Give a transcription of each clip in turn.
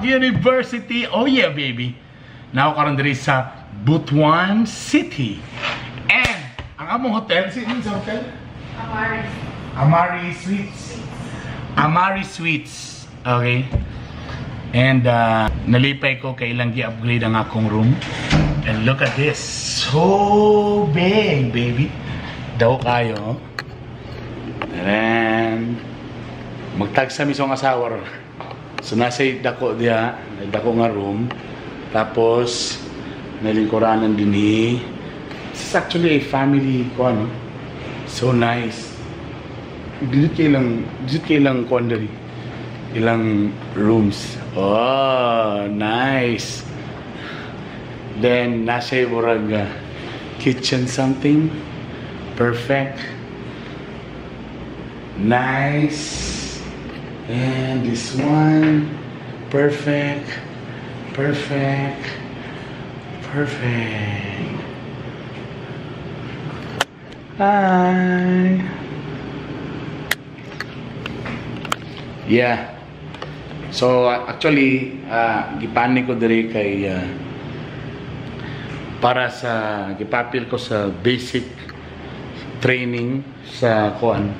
Clark University. Oh yeah, baby. Now karon diri sa Butuan City. And ang among hotel, si sa hotel? Amari. Amari Suites. Amari Suites. Okay. And nalipay ko kay ilang gi-upgrade ang akong room. And look at this. So big, baby. Daw kayo. And magtagsa mi sa asawa ron. So nasa dako diha, dako nga room. Tapos nalingkuranan dinhi. This is actually a family ko ano. So nice. Dito kay ilang kuan diri. Ilang rooms. Oh, nice. Then nasa murag kitchen something. Perfect. Nice. And this one, perfect, perfect, perfect. Hi. Yeah. So actually, gipanik ko diri kay para sa gipapil ko sa basic training sa kuan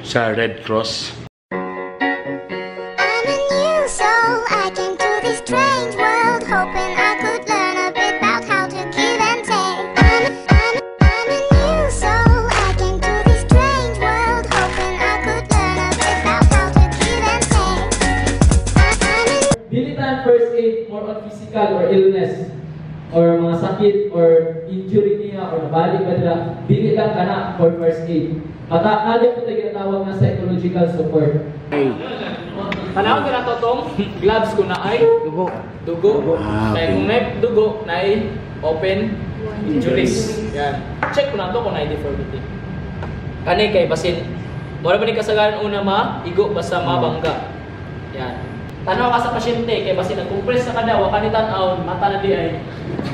sa Red Cross. I'm a new soul. I came to this strange world hoping I could learn a bit about how to give and take. I'm a new soul. I came to this strange world hoping I could learn a bit about how to give and take. I'm a Dili tayo first aid more on physical or illness or mga sakit or injury niya or nabalik ba nila, dili lang kana for first aid. Mata ali po tayo ginatawag na psychological support. Tanaw ka na to tong gloves ko na ay dugo. Dugo. Ah, okay. Kaya kung naay dugo, naay open injuries. Yan. Check ko na to kung naay deformity. Kani kay basin mura ba ni kasagaran una ma igo basta mabangga. Yan. Tanaw ka sa pasyente kay basin nagcompress sa kada wa kani tan-aw mata na di ay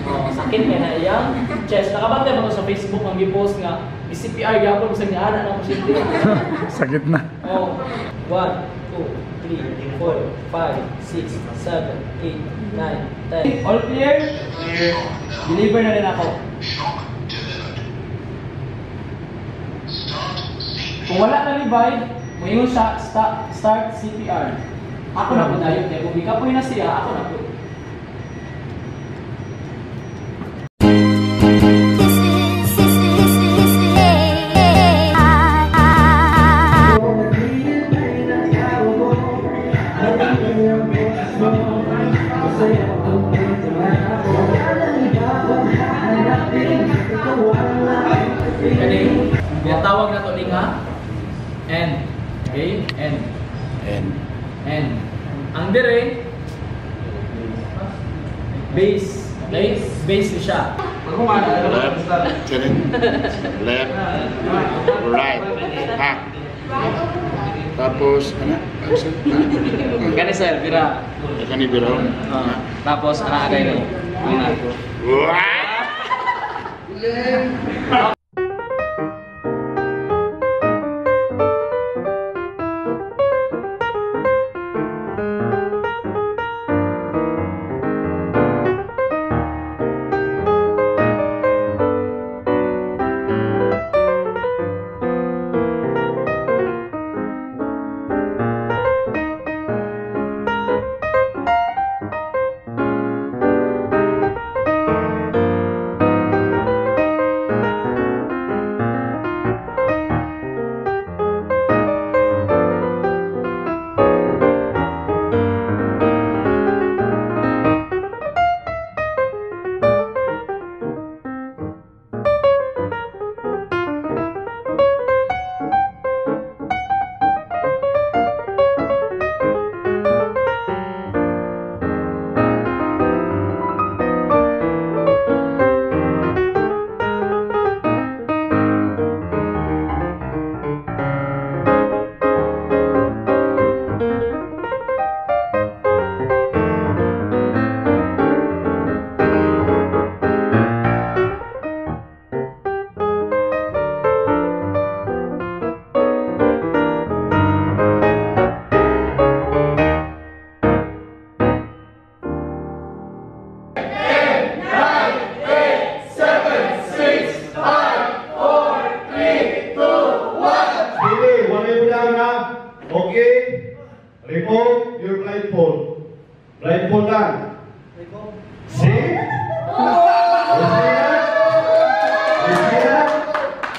oh, sakit kay na iyang chest. Nakabantay ba ko sa Facebook ang gipost nga CPR gyapon bisag niana na pasyente. Sakit na. Oh, 1, 2, 3, 4, 5, 6, 7, 8, 9, 10. All clear? Clear. Deliver na rin ako. Kung wala na revive, muingon siya, start CPR. Ako na po dayon. Kaya kung ikapoy na siya, ako na po. Kani, ginatawag na to ni nga N. Okay? N. N. N. Ang dire base. Okay? Base ni siya. Left, left, right. Ha. Tapos, ano? Kani sir, bira. Kani bira. Tapos, ana agay ni. Ana. What?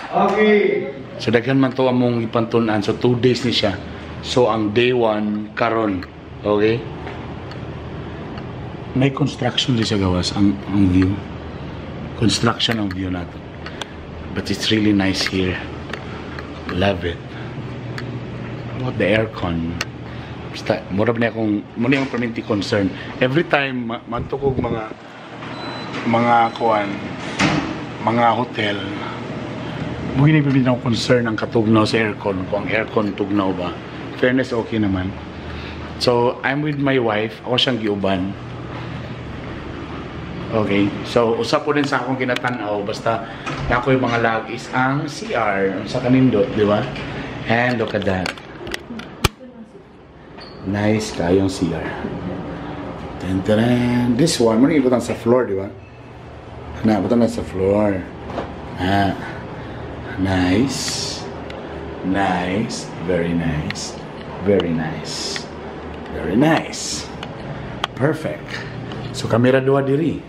Okay. So daghan man to among ipantun-an. So 2 days ni siya. So ang day 1 karon. Okay? May construction din sa gawas ang view. Construction ang view nato. But it's really nice here. Love it. About the aircon. Basta, mura ba niya akong, muna yung permanente concern. Every time, matukog mga kuan, mga hotel, muna yung akong concern ang katugnaw sa aircon, kung ang aircon tugnaw ba. Fairness, okay naman. So, I'm with my wife. Ako siyang giuban. Okay. So, usap po din sa akong ginatanaw. Basta, na ako yung mga lag is ang CR sa kanindot, di ba? And look at that. Nice kayong CR. Ten, ten. This one, muna ibutang sa floor, di ba? Na, butang na sa floor. Ah. Nice. Nice. Very nice. Very nice. Very nice. Perfect. So, kamera dua diri.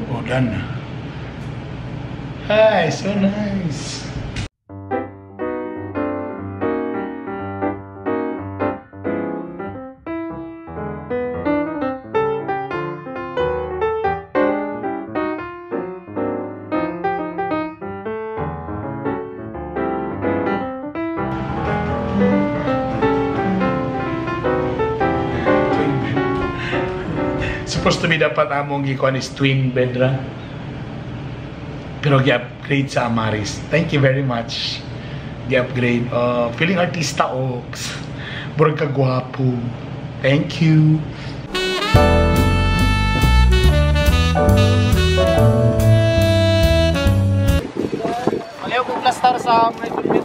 Oh, done. Hi, so nice. Supposed to be dapat among gikuan is twin bed ra. Pero gi-upgrade sa Amaris. Thank you very much. Gi-upgrade. Feeling artista ox. Murag ka gwapo. Thank you. Malayo kong plaster sa mga equipment.